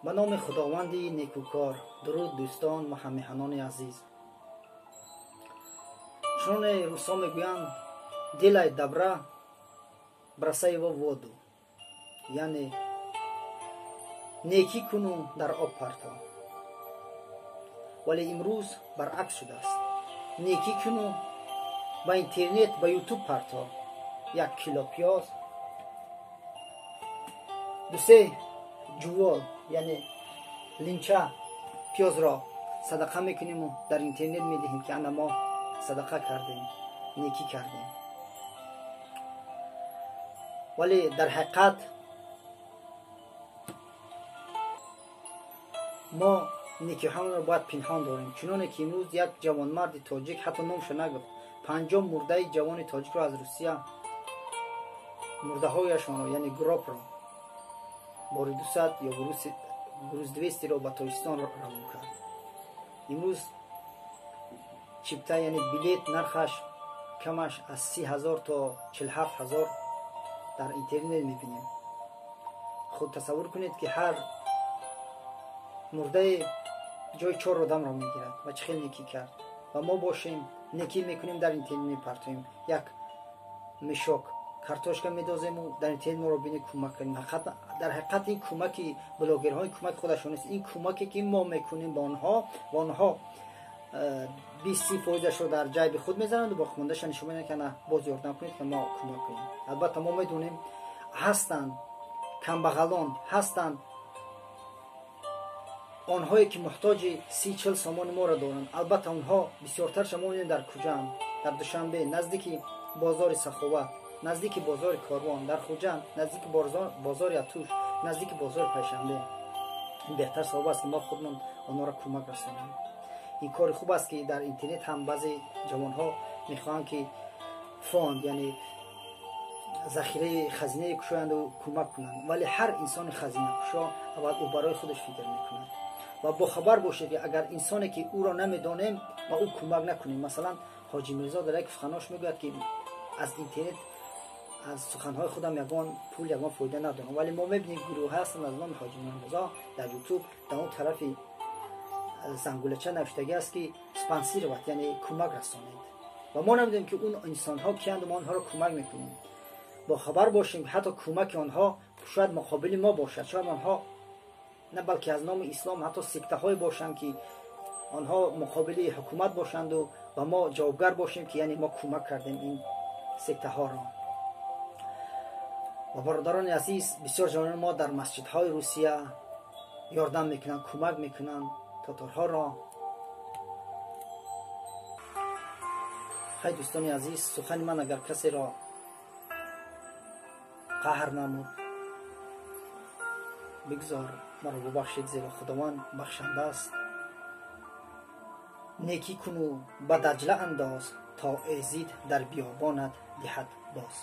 Ба номи Худованди некӯкор. Дуруд, дӯстон ва ҳаммеҳанони азиз. Чуноне русҳо мегӯянд: «Делай добра, бросай его в воду», яъне некӣ куну дар об парто. Вале имрӯз баръакс шудааст: некӣ куну ба интернет, ба Ютуб парто. 1 кило пиёз, дусе ҷувол, яъне линча пиёзро садақа мекуниму дар интернет медиҳем, ки ана мо садақа кардем, некӣ кардем. Вале дар ҳақиқат мо некиҳамонро бояд пинҳон дорем. Чуноне ки имрӯз як ҷавонмарди тоҷик, ҳатто номшо нагуфт, 50 мурдаи ҷавони тоҷикро аз Русия, мурдаҳояшонро, яъне гробро бори 200 ё груз 200-ро ба Тоҷикистон равон кард. Имрӯз чипта, яъне билет, нархаш камаш аз 30 000 то 47 000 дар интернет мебинем. Худ тасаввур кунед, ки ҳар мурдае ҷои чор одамро мегирад ва чӣ хел некӣ кард. Ва мо бошем, некӣ мекунем, дар интернет мепартоем, як мешок картошка медозему дар интернет моро бинед, кӯмак кардем. Дар ҳақиқат ин кӯмаки блогерҳо, ин кӯмаки худашон нест, ин кӯмаке ки мо мекунем ба онҳо ва онҳо 20-30 фоизашро дар ҷайби худ мезананд, боқимондаша нишон медиҳанд, ки ана боз ёрдам кунед, ки мо кӯмак кунем. Албатта, мо медонем, ҳастанд камбағалон, ҳастанд онҳое ки муҳтоҷи 30-40 сомони моро доранд. Албатта, онҳо бисёртарша мо мебинем дар куҷаанд: дар Душанбе, наздики бозори Саховат, наздики бозори Корвон, дар Хуҷанд, наздики бозори Атуш, наздики бозори Пайшанбе. Ин беҳтар савоб аст, ки мо худмон онҳоро кӯмак расонем. Ин кори хуб аст, ки дар интернет ҳам баъзе ҷавонҳо мехоҳанд, ки фонд, яъне захираи хазинае кушоянду кӯмак кунанд. Вале ҳар инсони хазинакушо аввал ӯ барои худаш фикр мекунад. Ва бохабар бошед, ки агар инсоне ки ӯро намедонем, ба ӯ кӯмак накунем. Масалан, Ҳоҷи Мирзо дар як суханош мегӯяд, ки аз интернет, аз суханҳои худам ягон пул, ягон фоида надорам. Вале мо мебинем, гурӯҳ ҳастанд аз номи Ҳоҷи Мирзо дар Ютуб, дар он тарафи зангулача навиштагӣ аст, ки спонсировать, яъне кӯмак расонед. Ва мо намедонем, ки он инсонҳо киянд, мо онҳоро кӯмак мекунем. Бохабар бошем, ҳатто кӯмаки онҳо шояд муқобили мо бошад. Шояд онҳо на балки аз номи ислом, ҳатто сектаҳое бошанд, ки онҳо муқобили ҳукумат бошанду ва мо ҷавобгар бошем, ки яъне мо кӯмак кардем ин сектаҳоро. Ва бародарони азиз, бисёр ҷавонони мо дар масҷидҳои Русия ёрдам мекунанд, кӯмак мекунанд таторҳоро. Хай, дӯстони азиз, сухани ман агар касеро қаҳр намуд, бигзор маро бубахшед, зеро Худованд бахшанда аст. Некӣ куну ба Даҷла андоз, то эзид дар биёбонат диҳад боз.